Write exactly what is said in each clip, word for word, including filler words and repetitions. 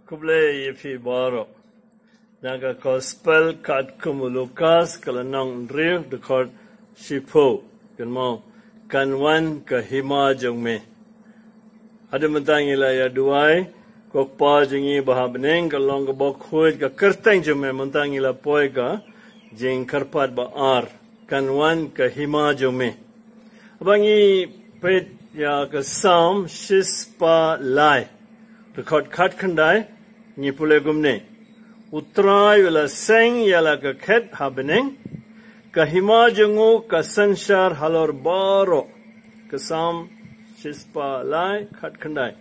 Khublei ïa phi baroh. Na ka Gospel katkum u Lukas, ka lynnong hynriew, dkhot shiphew. Kan mo, kan wan ka hima jong me. Haduh mynta ngi la ïa duwai, ko Kpa jong ngi ba ha bneng, ka long kaba khuid ka kyrteng jong me, mynta ngi la poi ka jingkyrpad ba ar, kan wan ka hima jong me. Haba ngi peit ïa ka Salm shispah lai, dkhot khatkhyndai, ngi pule kumne. U Trai u la seng ïa la ka khet ha bneng, ka hima jong u ka synshar halor baroh. Ka Salm shispah lai khatkhyndai.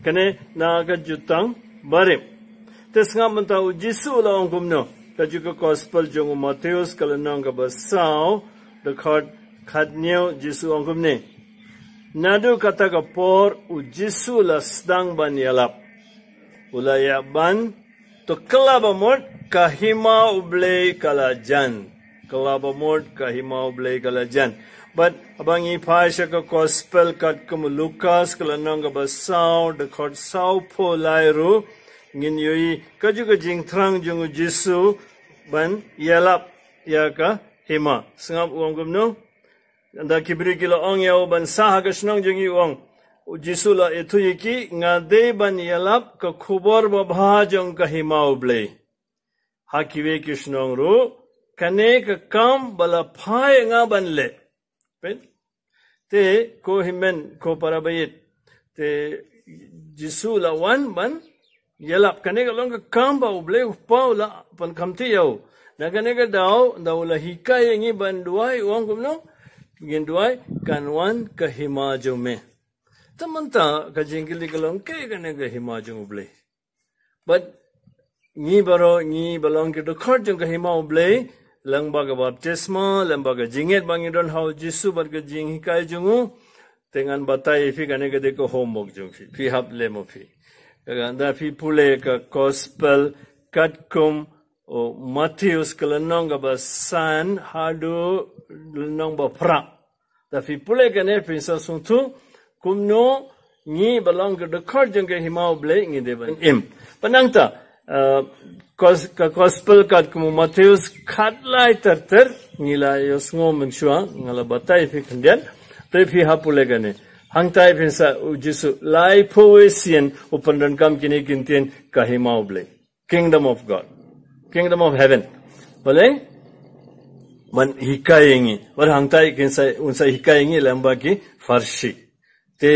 Kane na ka Jutang Barim. Te sngap mynta u Jisu u la ong kumno. Kajuh ka Gospel jong u Mathaios, ka lynnong kaba saw, dkhot khathynñiew, Jisu u ong kumne. Naduh kata ka por u Jisu u la sdang ban ïalap. U la ïa ban, to kylla ba mut ka hima U Blei ka la jan. Kylla ba mut ka hima U Blei ka la jan. Bad haba ngi phai sha ka Gospel katkum u Lukas, ka lynnong kaba saw, dkhot sawphew lai ruh, ngin ïohi kajuh ka jingthrang jong u Jisu ban ïalap ïa ka hima. Sngap u ong kumno. Ynda ki briew ki la ong ïa u ban sah ha ka shnong jong ngi, u ong, u Jisu u la ïathuh ïa ki, nga dei ban ïalap ka khubor babha jong ka hima U Blei ha kiwei ki shnong ruh. Kane ka kam ba la phah ïa nga ban leh. Peit. Te ko hynmen ko para baieit, te Jisu u la wan ban ïalap. Kane ka long ka kam ba U Blei u Kpa u la pynkhamti ïa u. Na kane ka daw, ynda u la hikai ïa ngi ban duwai, u ong kumno, ngin duwai, kan wan ka hima jong me. Te mynta ka jingkylli ka long, kaei kane ka hima jong U Blei? Bad ngi baroh, ngi ba long ki dkhot jong ka hima U Blei, lyngba ka baptisma, lyngba ka jingngeit ba ngi don ha u Jisu bad ka jinghikai jong u, te ngan batai ïa phi, kane ka dei ka homework jong phi, phi hap leh mo phi. Ka, ynda phi pule ka Gospel katkum u Mathaios, ka lynnong kaba san haduh lynnong ba phra. Ynda phi pule kane, phin sa sngewthuh kumno ngi ba long ki dkhot jong ka hima U Blei ngi dei ban im. Bad nangta, eh, kos-, ka Gospel katkum u Mathaios khatlai ter ter, ngi la ïohsngew mynshuwa, nga la batai ïa phi khyndiat, te phi hap pule kane. Hangtai phin sa, u Jisu, laiphew wei sien u pyndonkam kine ki ktien, ka hima U Blei. Kingdom of God. Kingdom of heaven. Balei? Ban hikai ïa ngi. Bad hangtai kin sa, un sa hikai ïa ngi lyngba ki pharshi. Te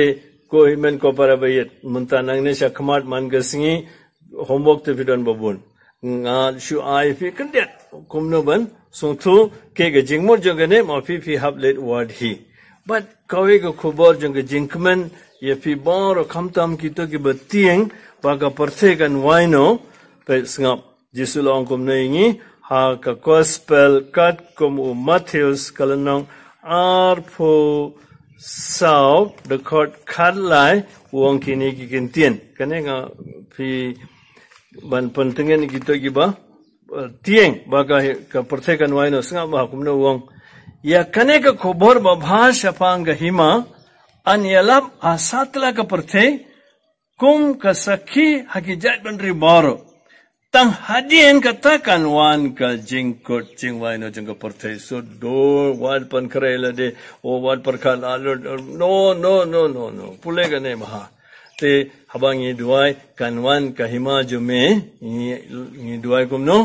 ko hynmen ko para baieit, mynta nangne sha khmat man ka sngi, homework te phi don ba bun. Nga shu ai phi khyndiat kumno ban sngewthuh, kaei ka jingmut jong kane, ma phi phi hap leit wad hi. Bad kawei ka khubor jong ka jingkmen ïa phi baroh, khamtam kito kiba tieng, ba ka pyrthei kan wai noh. Peit, sngap, Jisu u la ong kumne ïa ngi ha ka Gospel katkum u Mathaios, ka lynnong arphew saw, dkhot khatlai, u ong kine ki ktien. Kane nga phi ban pyntngen ïa kito kiba, eh, tieng, ba ka, ka pyrthei kan wai noh, sngap ba kumno u ong. Ïa kane ka khubor babha shaphang ka hima, yn ïalap ha satlak ka pyrthei, kum ka sakhi ha ki jaitbynriew baroh. Tang hadien kata kan wan ka jingkut jingwai noh jong ka pyrthei. Sngewthuh, wat pynkhreh lade, o wat pyrkhat lade, no, no, no, no, no. Pule kane bha. Te haba ngi duwai, kan wan ka hima jong me, ngi, ngi duwai kumno,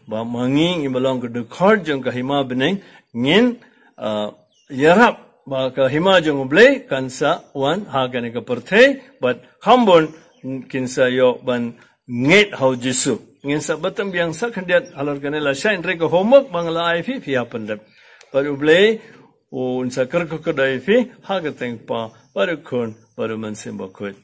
ba ma ngi, ngi ba long ki dkhot jong ka hima bneng, ngin, ah, ïarap ba ka hima jong U Blei kan sa wan ha kane ka pyrthei, bad kham bun kin sa ïoh ban ngeit ha u Jisu. Ngin sa bteng biang sa khyndiat halor kane, lashai hynrei ka homework ba nga la ai ïa phi, phi hap pyndep. Bad U Blei un sa kyrkhu kyrdoh ïa phi ha ka kyrteng U Kpa, bad U Khun, bad U Mynsiem Bakhuid.